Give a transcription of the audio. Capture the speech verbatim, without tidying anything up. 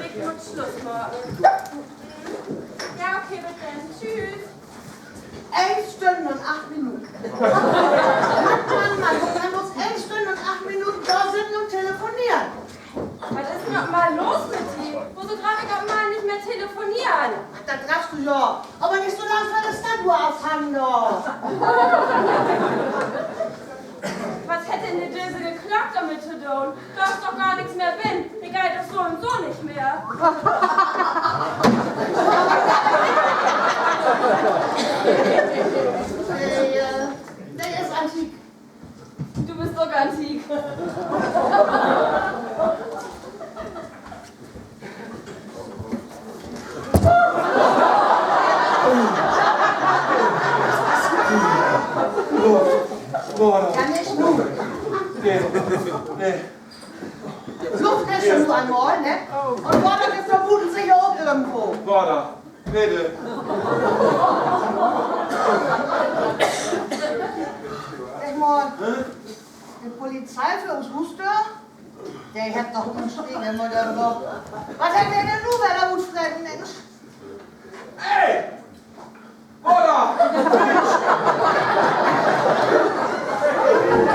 Ik mutt Sluss maken. Ja, okay, bit denn. Tschüss. Een Stünn un acht Minuten. Mann, Mann, Mann, du kannst een Stünn un acht Minuten dor sitten un telefoneren. Wat is denn op mal los mit di? Woso draff ik op mal nich mehr telefoneren? Dat draffst du ja, aver nich so lang, vör de Stadtuhr afhangen, du. Wat hett denn de dösige Klock dormit to doon? Dor is doch gor nix mehr binnen. De geiht doch so un so nich mehr. De, äh, de is antik. Du büst ok antik. Boah, boah, ja, nich nu. Nee, nee. Luft hest du nu eenmal, ne? Un Water is doch buten seker ok irgendwo. Water, bitte. Segg mal, de Polizei vör uns Huusdöör? De hett doch uns Stiefel immer dor drop. Wat hett de denn nu wedder utfreten, Minsch?